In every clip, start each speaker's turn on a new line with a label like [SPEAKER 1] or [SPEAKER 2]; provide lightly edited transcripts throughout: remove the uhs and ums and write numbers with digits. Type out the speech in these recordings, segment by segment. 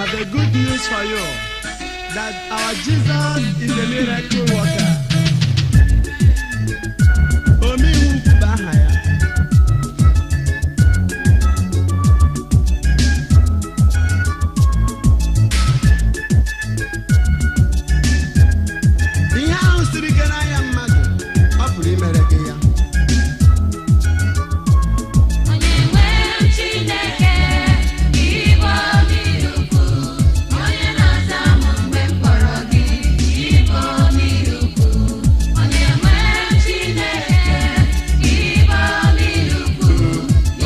[SPEAKER 1] Have a good news for you that our Jesus is a miracle worker. Omeiwu ukwu bụ aha ya. Ihe ahụ siri ike n'anya mmadụ, ọ pụrụ imere gị ya.
[SPEAKER 2] Onye nwe m Chineke, ịbụ obi ukwu, onye na-aza m mgbe m kpọrọ gị, ịbụ obi ukwu. Onye nwe m Chineke, ịbụ obi ukwu,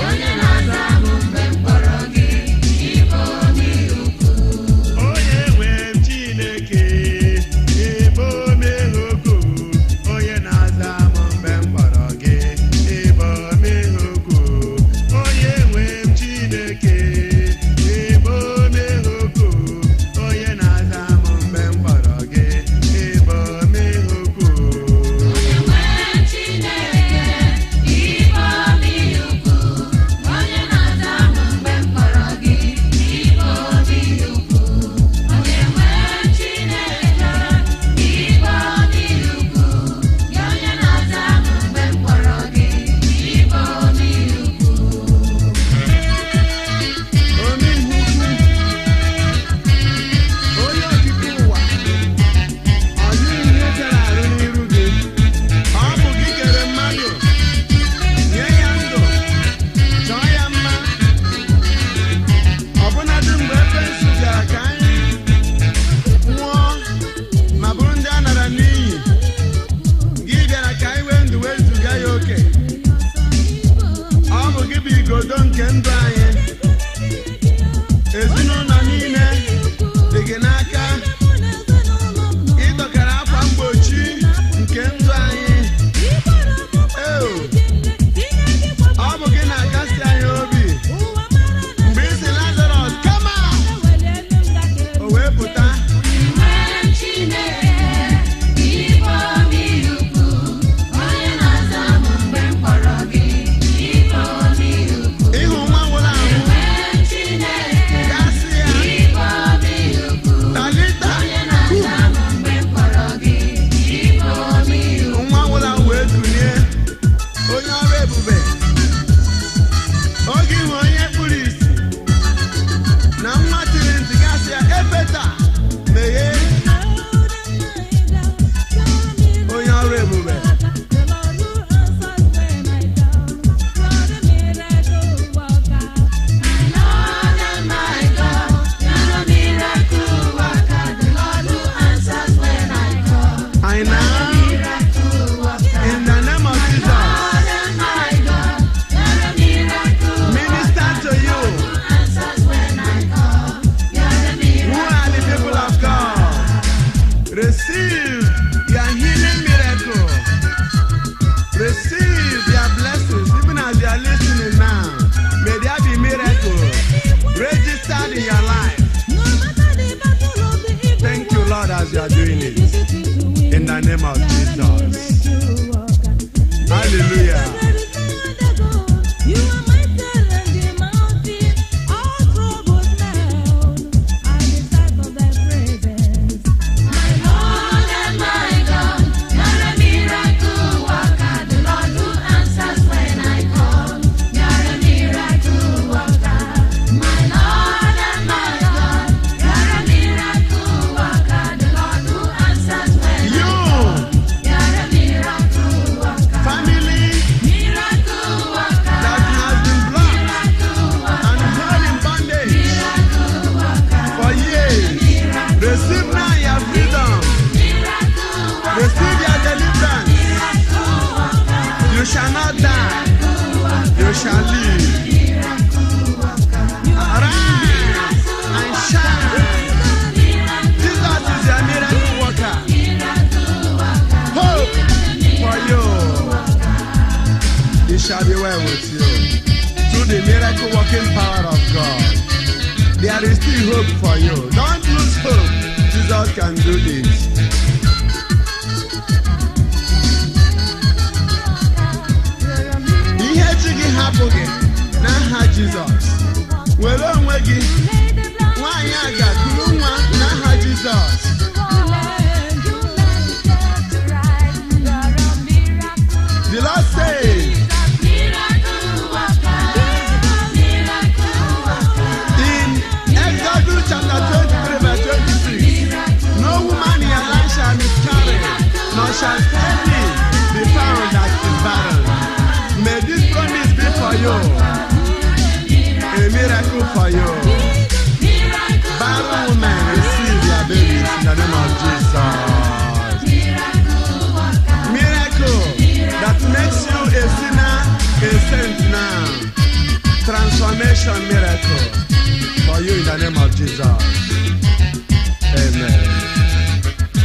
[SPEAKER 2] onye na-aza m mgbe m kpọrọ gị, ịbụ obi ukwu.
[SPEAKER 1] Onye nwe m Chineke, ịbụ omeghe ukwu, onye na-aza m mgbe m kpọrọ gị, ịbụ omeghe ukwu. Onye nwe m Chineke, ịbụ omeghe ukwu, onye na-aza m mgbe m kpọrọ gị, ịbụ omeghe ukwu.
[SPEAKER 2] Onye nwe m Chineke, ịbụ obi ukwu, onye na-aza m mgbe m kpọrọ gị, ịbụ obi ukwu. Onye nwe m Chineke, ịbụ obi ukwu, onye na-aza m mgbe m kpọrọ gị, ịbụ obi ukwu.
[SPEAKER 1] Omeihe ukwu, onye okike ụwa, ọ dịghị ihe bịara arụ n'iru gị. Ọ bụ gị kere mmadụ, nye ya ndụ, chọọ ya mma. Ọbụnadị mgbe ekwensu bịara ka anyị nwụọ ma bụrụ ndị a nara n'iyi, gị bịara ka anyị wee ndụ wee zuga ya oke. Ọ bụ gị bụ igodo nke ndụ anyị. Ezinụlọ niile dị gị n'aka. Ị dọkara akwa mgbochi nke ndụ anyị. Eo, ọ bụ gị na-akasi anyị obi mgbe ị sị Lazarọs kama o wee pụta.
[SPEAKER 2] Onye nwe m Chineke, ịbụ obi ukwu, onye na-aza m mgbe m kpọrọ gị, ịbụ obi ukwu.
[SPEAKER 1] Ịhụ nwa nwụrụ anwụ,
[SPEAKER 2] Onye nwe m Chineke,
[SPEAKER 1] ya sị ya,
[SPEAKER 2] ịbụ obi ukwu,
[SPEAKER 1] Talita
[SPEAKER 2] onye
[SPEAKER 1] kum.
[SPEAKER 2] na-aza m mgbe m kpọrọ gị, ịbụ obi ukwu.
[SPEAKER 1] Nwa nwụrụ anwụ wee kulie, onye ọrụ ebube. Oge ịhụ onye kpuru ìsì na nwa tiri ntị, gasị ya efeta meghee. Onye ọrụ ebube.
[SPEAKER 2] My Lord and my God, you're a miracle worker, the Lord who answers when I call.
[SPEAKER 1] I now,
[SPEAKER 2] Miracle worker.
[SPEAKER 1] in the name of Jesus,
[SPEAKER 2] Lord and my God, you're a miracle
[SPEAKER 1] minister to you
[SPEAKER 2] who answers when I call. You're a
[SPEAKER 1] who
[SPEAKER 2] miracle.
[SPEAKER 1] are the people of God. Receive your healing miracle. Receive your blessings even as you are listening now. May there be miracle registered in your life. Thank you, Lord, as you are doing it. In the name of Jesus. Hallelujah.
[SPEAKER 2] My Lord and my God, you're a miracle worker, the Lord who answers when I call. You're a miracle worker. My Lord and my God, you're a miracle worker, the Lord who answers when I
[SPEAKER 1] You,
[SPEAKER 2] call. You're a miracle worker.
[SPEAKER 1] family
[SPEAKER 2] Miracle worker.
[SPEAKER 1] that has been blocked
[SPEAKER 2] Miracle worker.
[SPEAKER 1] and held in bondage
[SPEAKER 2] Miracle worker.
[SPEAKER 1] for years, receive now your freedom.
[SPEAKER 2] Miracle worker.
[SPEAKER 1] Receive your deliverance.
[SPEAKER 2] Miracle worker.
[SPEAKER 1] You shall not die. You shall live. Arise and shine. Jesus is your miracle worker. Hope for you. It shall be well with you. Through the miracle working power of God. There is still hope for you. Don't lose hope. Jesus can do this. Ihe chi gị hapụ gị. Restoration miracle for you in the name of Jesus. Amen.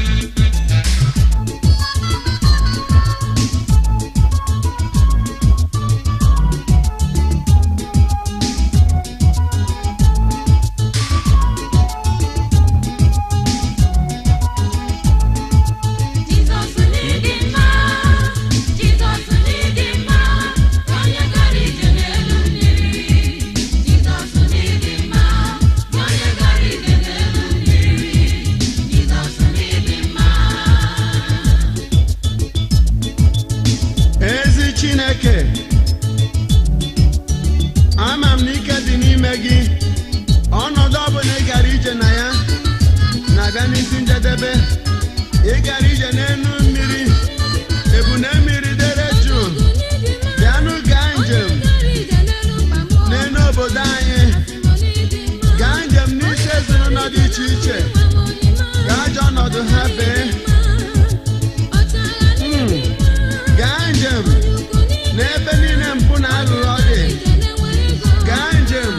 [SPEAKER 2] Jizọs n'ịdị mma, Jizọs n'ịdị mma, onye gara ije n'elu mmiri. Jizọs n'ịdị mma, onye gara ije n'elu mmiri. Jizọs n'ịdị mma.
[SPEAKER 1] Ezi Chineke, ama m na ike dị n'ime gị. Ọnọdụ ọbụla ị gara ije na ya na-abịa n'isi njedebe. Ị gara ije n'elu mmiri, ebune mmiri dere jụụ. Bịanụ gaa njem n'elu obodo anyị, gaa njem n'isi ezinụlọ dị iche iche, ka ajọ ọnọdụ ha bee. Gaa njem n'ebe niile mpụ na aghụghọ dị. Gaa njem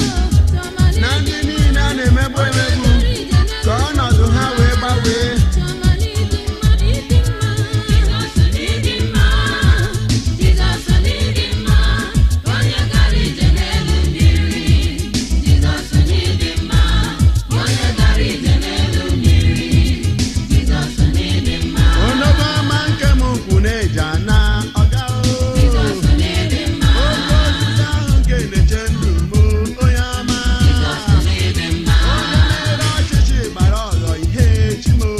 [SPEAKER 1] na ndị niile a na-emegbu emegbu, ka ọnọdụ ha wee gbanwee.
[SPEAKER 2] Jizọs n'ịdị mma, Jizọs n'ịdị mma, onye gara ije n'elu mmiri. Jizọs n'ịdị mma, onye gara ije n'elu mmiri. Jizọs n'ịdị mma.
[SPEAKER 1] Onobo ọma nke m ukwu na-eji ana ọga o.
[SPEAKER 2] Jizọs n'ịdị mma.
[SPEAKER 1] Oke osisi ahụ nke na-eche ndụ m, onye ọma.
[SPEAKER 2] Jizọs n'ịdị mma.
[SPEAKER 1] Onye na-ere ọchịchị gbara ọghọ ihe chi m o.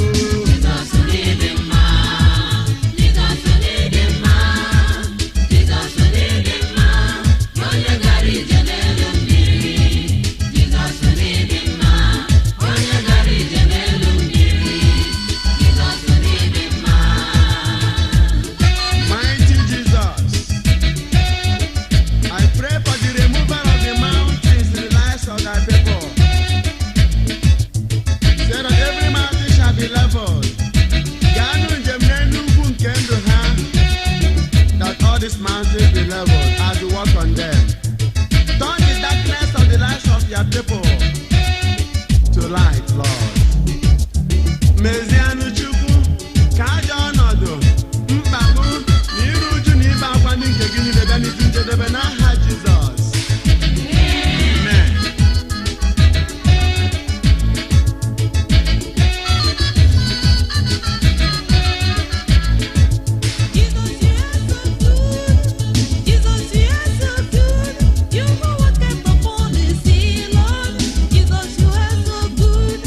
[SPEAKER 2] Jizọs n'ịdị mma. Jizọs n'ịdị mma. Jizọs n'ịdị mma, onye gara ije n'elu mmiri. Jizọs n'ịdị mma, onye gara ije n'elu mmiri. Jizọs n'ịdị mma.
[SPEAKER 1] Mighty Jesus, I pray for the removal of the mountains in the lives of thy people. Say that every mountain shall be leveled. Gaanụ njem n'elu ugwu nke ndụ ha, that all these mountains be leveled as you walk on them. Turn the darkness of the lives of your people to light, Lord. Mezianụ Chukwu ka ajọ ọnọdụ, mkpagbu na iru uju na ibe akwa ndị nke gị niile bịa n'isi njedebe n'aha Jizọs. Amen.
[SPEAKER 3] Jesus, you are so good. Jesus, you are so good. You know what kept upon the sea, Lord. Jesus, you are so good.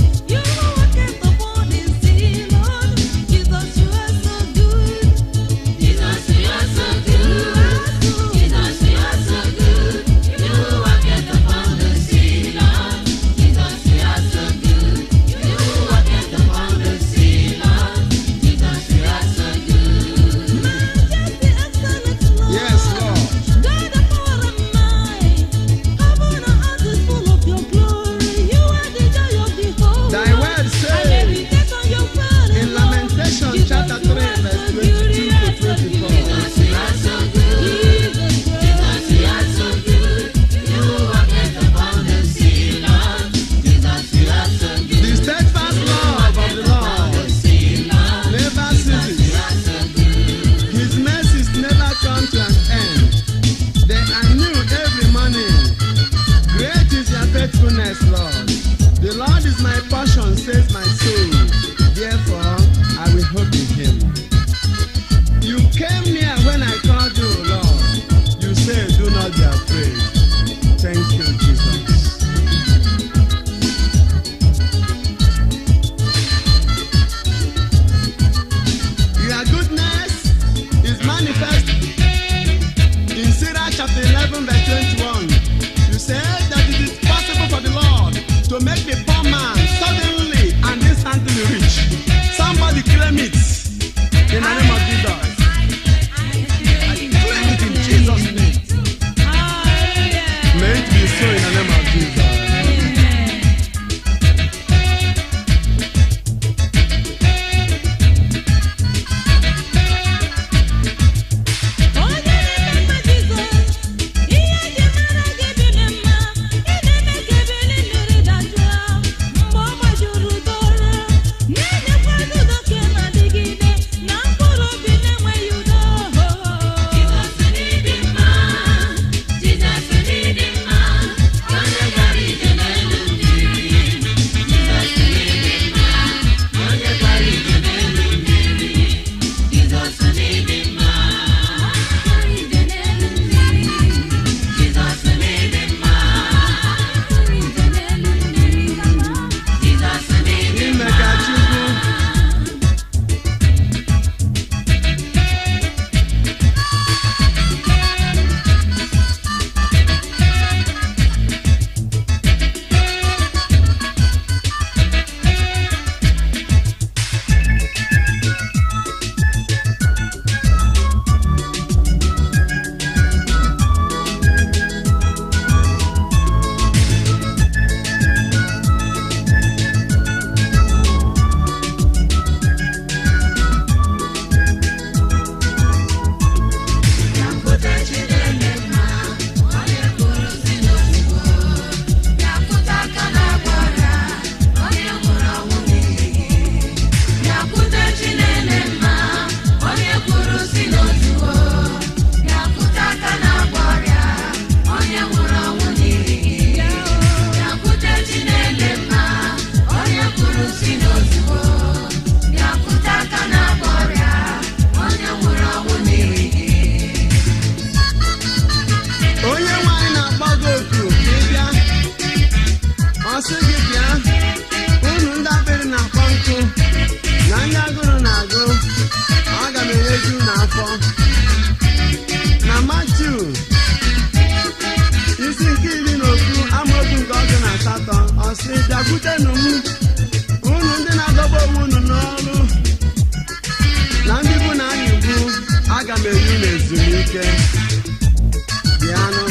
[SPEAKER 1] ike. Bịanụ.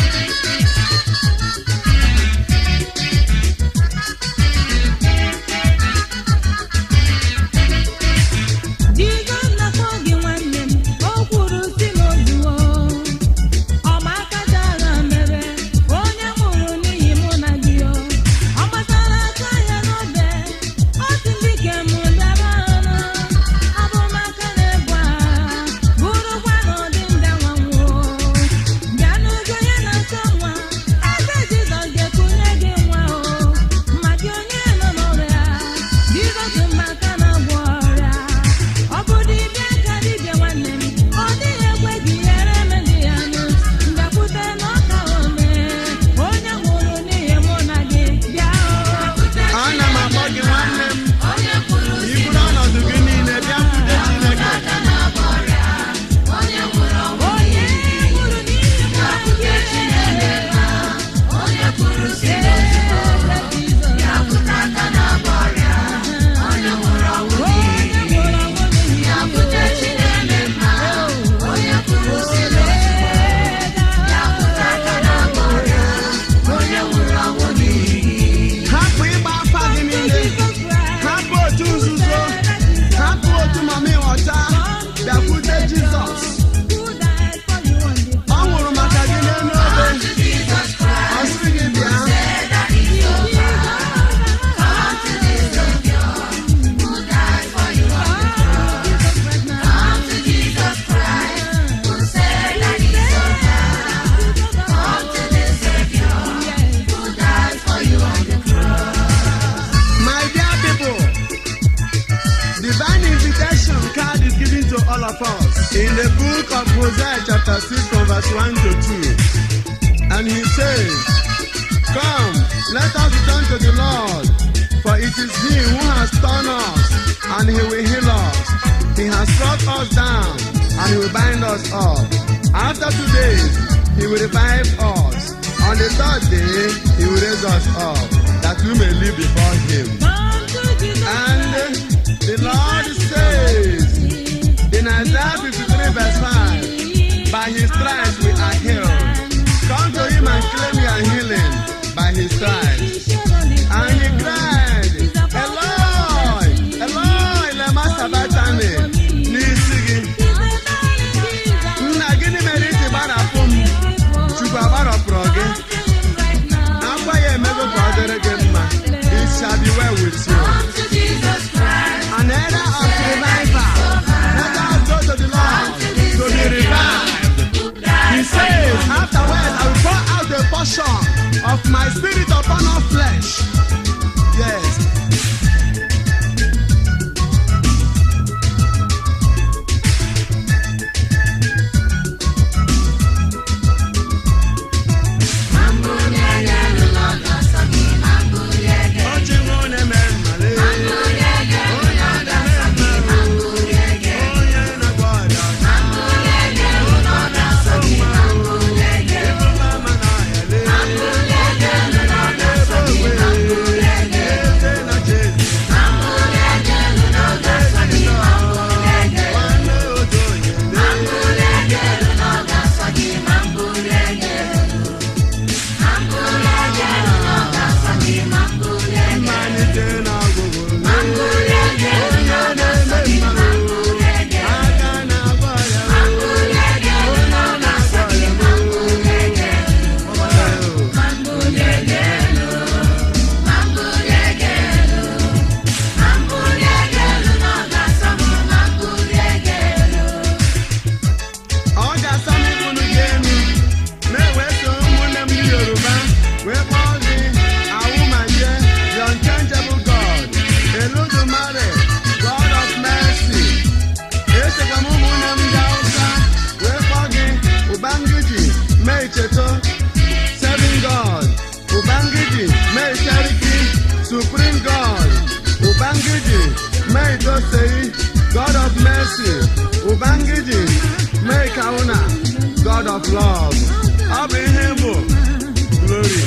[SPEAKER 3] Jizọs na-akpọ gị nwanne m, o kwuru si n'ozuo. Ọma aka ji agha mere, onye nwụrụ n'ihi mụ na gị o. Ọ gbasara aka ya n'obe, ọ sị ndị ke m bịara ọnụ. Abụ m aka na-ebu agha, bụrụkwa na ọ dị ndị nwanwuo. Bịa n'ugo ya na-achọ nwa, eze Jizọs ga-ekunye gị nwa o. Ma gị onye nọ n'ọrịa, Jizọs maka na-agwọ ọrịa. Ọ bụ dibịa ka dibịa nwanne m, ọ dịghị ekwe gị nyere m ndị ya nụ. Mbịakwute n'ọka ome, onye nwụrụ n'ihi mụ na gị, bịa o.
[SPEAKER 1] Ana m akpọ gị nwanne m. I buru ọnọdụ gị niile bịakwute Chineke.
[SPEAKER 3] Onye nwụrụ n'ihi mụ na gị. Eze Jizọs. Onye nwụrụ ọnwụ n'ihi mụ.
[SPEAKER 1] Hapụ ịgba afa gị niile. Hapụ otu nzuzo. Hapụ otu mama ịghọta. Bịakwute Jizọs. Ọ nwụrụ maka gị n'elu obe. Ọ sịrị gị bịa. My dear people, divine invitation card is given to all of us in the book of Hosea chapter 6 from verse 1 to 2. And he says, "Come, let us return to the Lord, for it is he who has torn us, and he will heal us. He has struck us down, and he will bind us up. After 2 days, he will revive us. On the third day, he will raise us up, that we may live before him." And the Lord says in Isaiah 53 verse 5, "By his stripes we are healed." Come to him and claim your healing by his stripes. And he cried, "Eloi, Eloi, lema sabachthani?" N'isi gị, nna, gịnị mere i ji gbarapụ m? Chukwu agbarapụrụ gị. Akwa ya emego ka ọ dịrị gị mma. It shall be well with you. An era of revival. Let us go to the Lord to be revived. He says, "Afterwards, I will pour out a portion of my spirit upon all flesh." Yes. Mmalite na ọgwụgwụ. Onye na-eme mmanụ. Aka na-agba ya. Onye na-agba ya. Ọ ga-asa m ibulu gị elu ma e wee so ụmụnne m ndị Yoruba wee kpọọ gị Awụmanje, the unchangeable God, Eludumare, God of mercy. Esokwa m ụmụnne m ndị Hausa wee kpọọ gị Ubangiji Meicheto, Serving God, Ubangiji Meiseriki, Supreme God, Ubangiji Meitosei, God of mercy, Ubangiji Meikauna, God of love. Ọ bụ ihe bụ glory.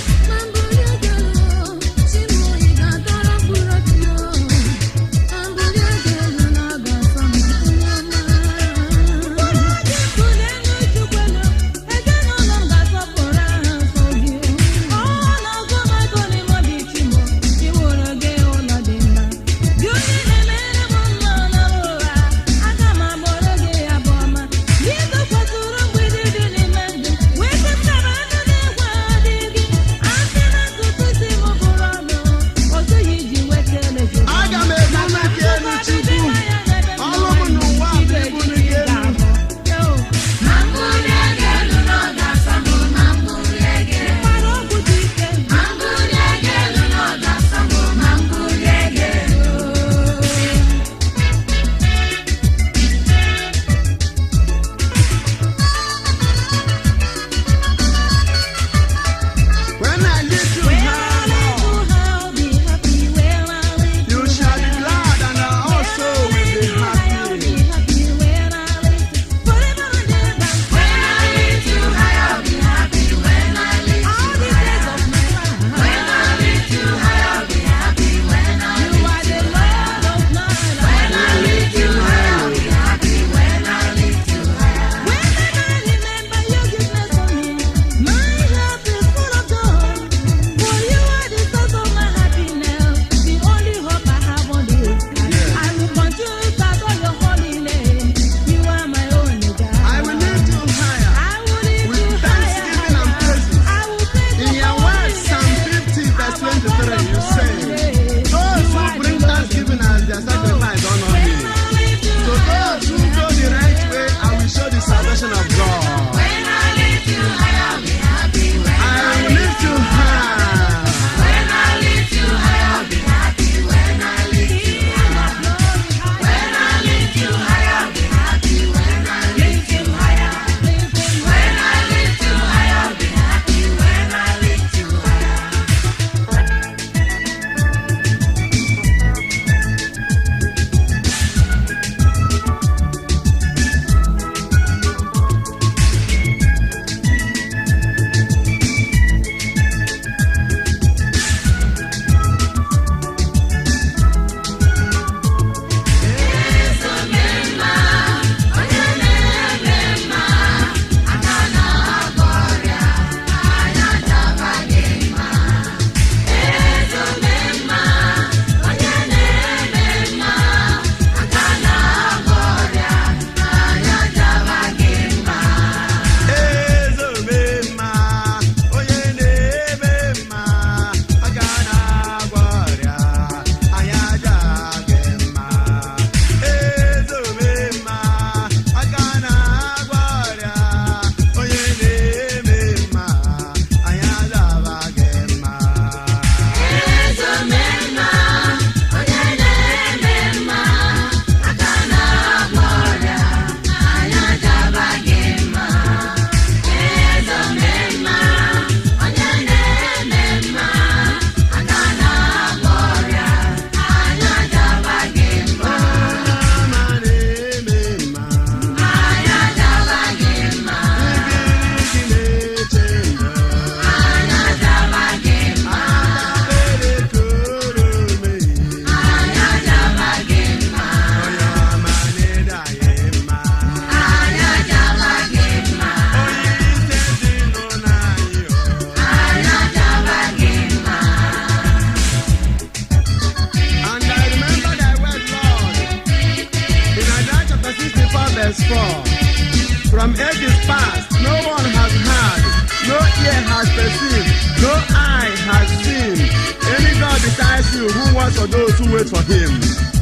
[SPEAKER 1] verse 4. From ages past, no one has heard, no ear has perceived, no eye has seen any God besides you who works for those who wait for him.